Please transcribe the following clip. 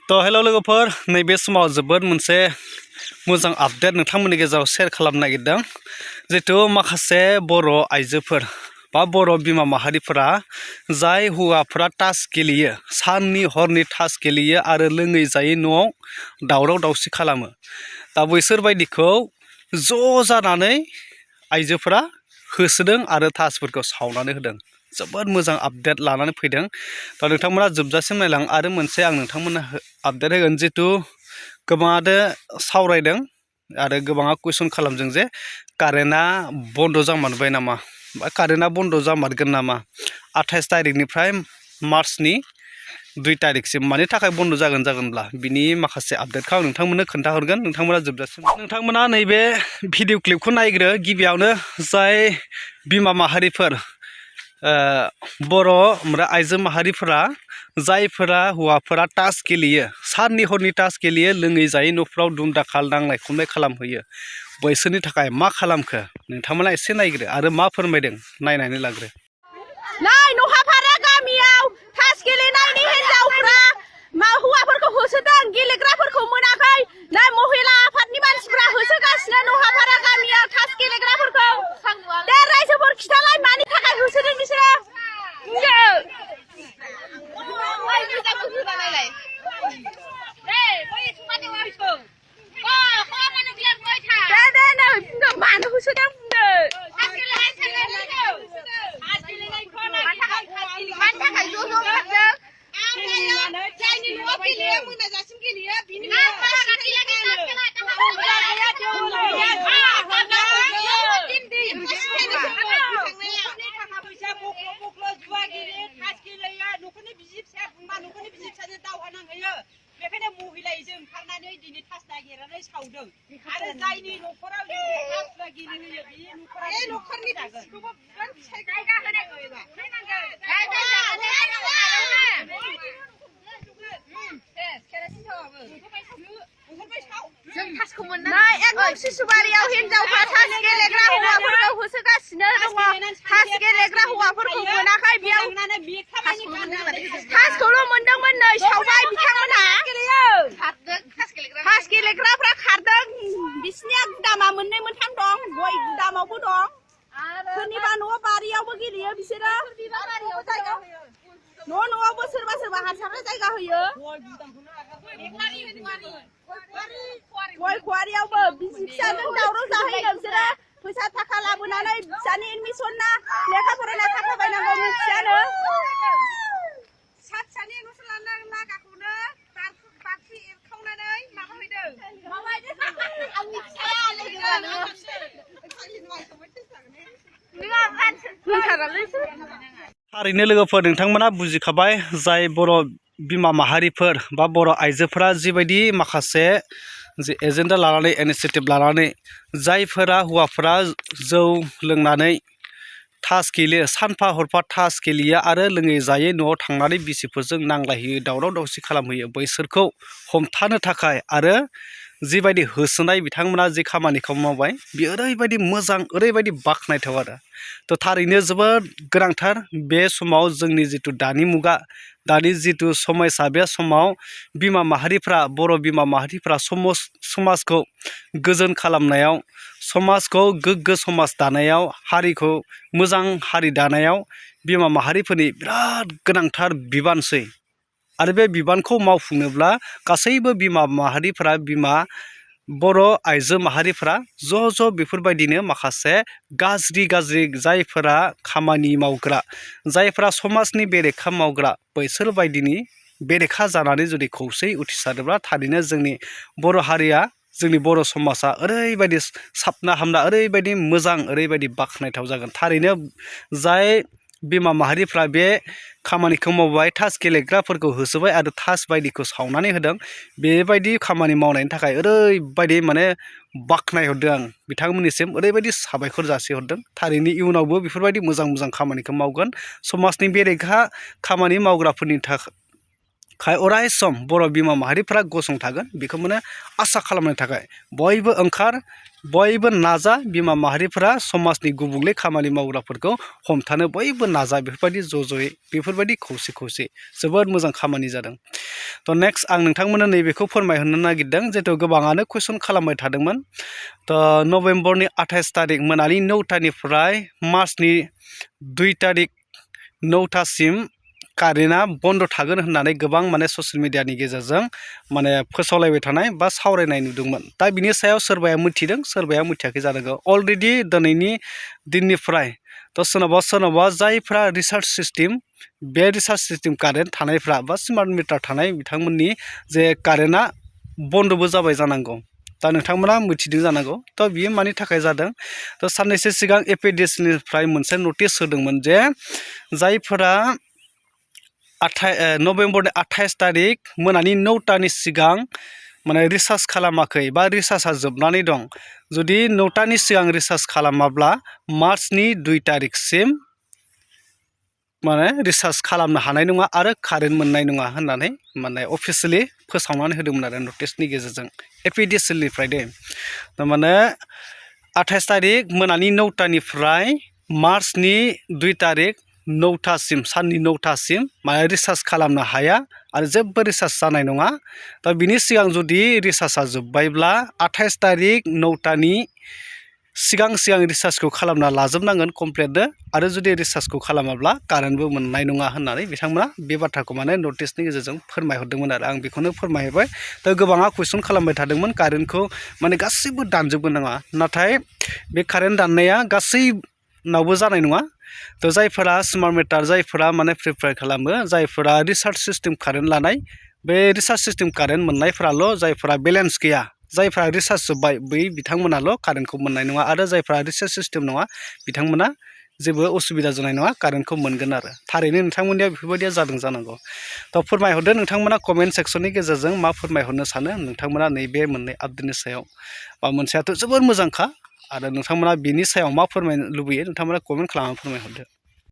तो हेल' लोगोफोर नैबे समाव जोबोद मोनसे मोजां आपडेट नोंथांमोननि गेजेराव शेयार खालामनो नागिरदों जितु माखासे बर' आइजोफोर बा बर' बिमा माहारिफोरा जाय हौवाफोरा ताश गेलेयो साननि हरनि ताश गेलेयो आरो लोङै जायै न'आव दावराव दावसि खालामो दा बैसोर बायदिखौ ज' जानानै आइजोफोरा होसोदों आरो ताशफोरखौ सावनानै होदों जोबोद मोजां आपडेट लानानै फैदों दा नोंथांमोना जोबजासिम नायलां आरो मोनसे आं नोंथांमोननो आपडेट होगोन जितु गोबाङानो सावरायदों आरो गोबाङा कुइसन खालामदों जे कारेन्टआ बन्द जामारबाय नामा बा कारेन्टआ बन्द जामारगोन नामा 28 तारिखनिफ्राय मार्चनि 2 तारिखसिम मानि थाखाय बन्द जागोनब्ला बिनि माखासे आपडेटखौ आं नोंथांमोननो खोन्थाहरगोन नोंथांमोना जोबजासिम नोंथांमोना नैबे भिडिअ क्लिपखौ नायग्रो गिबियावनो जाय बिमा माहारिफोर बर' आइजो माहारिफोरा जायफोरा हौवाफोरा ताश गेलेयो साननि हरनि ताश गेलेयो लोङै जायै न'फ्राव दुम दाखाल नांलाय खमलाय खालामहैयो बैसोरनि थाखाय मा खालामखो नोंथांमोना एसे नायग्रो आरो मा फोरमायदों नायनानै लाग्रो नै नहाफारा गामियाव ताश गेलेनायनि हिनजावफ्रा हौवाफोरखौ होसोदों गेलेग्राफोरखौ मोनाखै नै महिला आफादनि मानसिफ्रा होसोगासिनो नहाफारा गामियाव ताश गेलेग्राफोरखौ दे रायजोफोर खिथालाय मानि थाखाय होसोदों बिसोरो मानो होसोदों शिशुबारियाव हिनजावफ्रा ताश गेलेग्रा हौवाफोरखौ होसोगासिनो दङ ताश गेलेग्रा हौवाफोरखौ मोनाखै बेयाव ताशखौल' मोनदोंमोन नै सावबाय बिथांमोनहा ताश गेलेग्राफ्रा खारदों बिसिनिया गुदामा मोननै मोनथाम दं गय गुदामावबो दं सोरनिबा न' बारियावबो गेलेयो बिसोरो न'आवबो सोरबा हारसाफ्रा जायगा होयो गय खुवारियावबो बिसि फिसाजों दावराव जाहैयो बिसोरो फैसा थाखा लाबोनानै फिसानि एडमिसन ना लेखा फरायनाय थाखा बायनांगौ फिसानो फिसानि एडमिसन लानो लागाखौनो बाख्रि एरखावनानै माबाहैदों आंनि थारैनो लोगोफोर नोंथांमोना बुजिखाबाय जाय बर' बिमा माहारिफोर बा बर' आइजोफोरा जिबायदि माखासे एजेन्डा लानानै इनिशिएटिभ लानानै जायफोरा हौवाफोरा जौ लोंनानै ताश गेलेयो सानफा हरफा ताश गेलेयो आरो लोङै जायै न'आव थांनानै बिसिफोरजों नांलायहैयो दावराव दावसि खालामहैयो बैसोरखौ हमथानो थाखाय आरो जिबायदि होसोनाय बिथांमोना जि खामानिखौ मावबाय बेयो ओरैबायदि मोजां ओरैबायदि बाख्नायथाव आरो थ' थारैनो जोबोद गोनांथार बे समाव जोंनि जिथु दानि मुगा दानि जिथु समयसा बे समाव बिमा माहारिफ्रा बर' बिमा माहारिफ्रा समाजखौ गोजोन खालामनायाव समाजखौ गोग्गो समाज दानायाव हारिखौ मोजां हारि दानायाव बिमा माहारिफोरनि बिराद गोनांथार बिबानसै आरो बे बिबानखौ मावफुंनोब्ला गासैबो बिमा माहारिफोरा बर' आइजो माहारिफोरा ज' बेफोरबायदिनो माखासे गाज्रि जायफोरा खामानि मावग्रा जायफोरा समाजनि बेरेखा मावग्रा बैसोरबायदिनि बेरेखा जानानै जुदि खौसेयै उथिसारोब्ला थारैनो जोंनि बर' हारिया जोंनि बर' समाजा ओरैबायदि साबना हामना ओरैबायदि मोजां ओरैबायदि बाख्नायथाव जागोन थारैनो जाय बिमा माहारिफ्रा बे खामानिखौ मावबाय ताश गेलेग्राफोरखौ होसोबाय आरो ताश बायदिखौ सावनानै होदों बेबायदि खामानि मावनायनि थाखाय ओरैबायदि माने बाख्नायहरदों आं बिथांमोननिसिम ओरैबायदि साबायखर जासिहरदों थारैनो इयुनावबो बेफोरबायदि मोजां खामानिखौ मावगोन समाजनि बेरेखा खामानि मावग्राफोरनि थाखाय अराय सम बर' बिमा माहारिफ्रा गसंथागोन बेखौ माने आसा खालामनो थाखाय बयबो ओंखार बयबो नाजा बिमा माहारिफ्रा समाजनि गुबुंले खामानि मावग्राफोरखौ हमथानो बयबो नाजा बेफोरबायदि ज'ज'यै बेफोरबायदि खौसे खौसे जोबोद मोजां खामानि जादों। थ' नेक्स्ट आं नोंथांमोननो नैबेखौ फोरमायहरनो नागिरदों जिहेथु गोबाङानो कुइसन खालामबाय थादोंमोन। थ' नभेम्बरनि 28 तारिख मोनानि 9टानिफ्राय मार्चनि 2 तारिख 9टासिम कारेन्टआ बन्द' थागोन होननानै गोबां माने ससियेल मिडियानि गेजेरजों माने फोसावलायबाय थानाय बा सावरायनाय नुदोंमोन। दा बिनि सायाव सोरबाया मिथिदों सोरबाया मिथियाखै जानांगौ। अलरेडि दिनैनि दिननिफ्राय थ' सोरनावबा जायफ्रा रिसार्च सिस्टेम बे रिसार्च सिस्टेम कारेन्ट थानायफ्रा बा स्मार्ट मिटार थानाय बिथांमोननि जे कारेन्टआ बन्द'बो जाबाय जानांगौ। दा नोंथांमोना मिथिदों जानांगौ। थ' बियो मानि थाखाय जादों थ' साननैसो सिगां APDCनिफ्राय मोनसे नटिस होदोंमोन जे जायफोरा नभेम्बरनि 28 तारिख मोनानि 9टानि सिगां माने रिसार्च खालामाखै बा रिसार्चआ जोबनानै दं। जुदि 9टानि सिगां रिसार्च खालामाब्ला मार्चनि 2 तारिखसिम माने रिसार्च खालामनो हानाय नङा आरो कारेन्ट मोननाय नङा होननानै माने अफिसियेलि फोसावनानै होदोंमोन आरो नटिसनि गेजेरजों APDCनिफ्राय दे। थारमाने 28 तारिख मोनानि 9टानिफ्राय मार्चनि 2 तारिख 9टासिम साननि 9टासिम माने रिसार्च खालामनो हाया आरो जेबो रिसार्च जानाय नङा। दा बिनि सिगां जुदि रिसार्चआ जोब्बायब्ला 28 तारिख 9टानि सिगां रिसार्चखौ खालामना लाजोबनांगोन कमप्लिटनो आरो जुदि रिसार्चखौ खालामाब्ला कारेन्टबो मोननाय नङा होननानै बिथांमोना बे बाथ्राखौ माने नटिसनि गेजेरजों फोरमायहरदोंमोन आरो आं बेखौनो फोरमायहरबाय। दा गोबाङा कुइसन खालामबाय थादोंमोन कारेन्टखौ माने गासैबो दानजोबगोन नामा, नाथाय बे कारेन्ट दाननाया गासैनावबो जानाय नङा। थ' जायफोरा स्मार्ट मिटार जायफोरा माने प्रिपेयार खालामो जायफोरा रिसार्च सिस्टेम कारेन्ट लानाय बे रिसार्च सिस्टेम कारेन्ट मोननायफ्राल' जायफोरा बेलेन्स गैया जायफ्रा रिसार्च जोब्बाय बै बिथांमोनाल' कारेन्टखौ मोननाय नङा आरो जायफ्रा रिसार्च सिस्टेम नङा बिथांमोना जेबो असुबिदा जानाय नङा कारेन्टखौ मोनगोन आरो थारैनो नोंथांमोननिया बेफोरबायदिया जादों जानांगौ। थ' फोरमायहरदो नोंथांमोना कमेन्ट सेक्सननि गेजेरजों मा फोरमायहरनो सानो नोंथांमोना नैबे मोननै आपडेटनि सायाव बा मोनसेयाथ' जोबोर मोजांखा आरो नोंथांमोना बिनि सायाव मा फोरमायनो लुबैयो नोंथांमोना कमेन्ट खालामनानै फोरमायहरदो।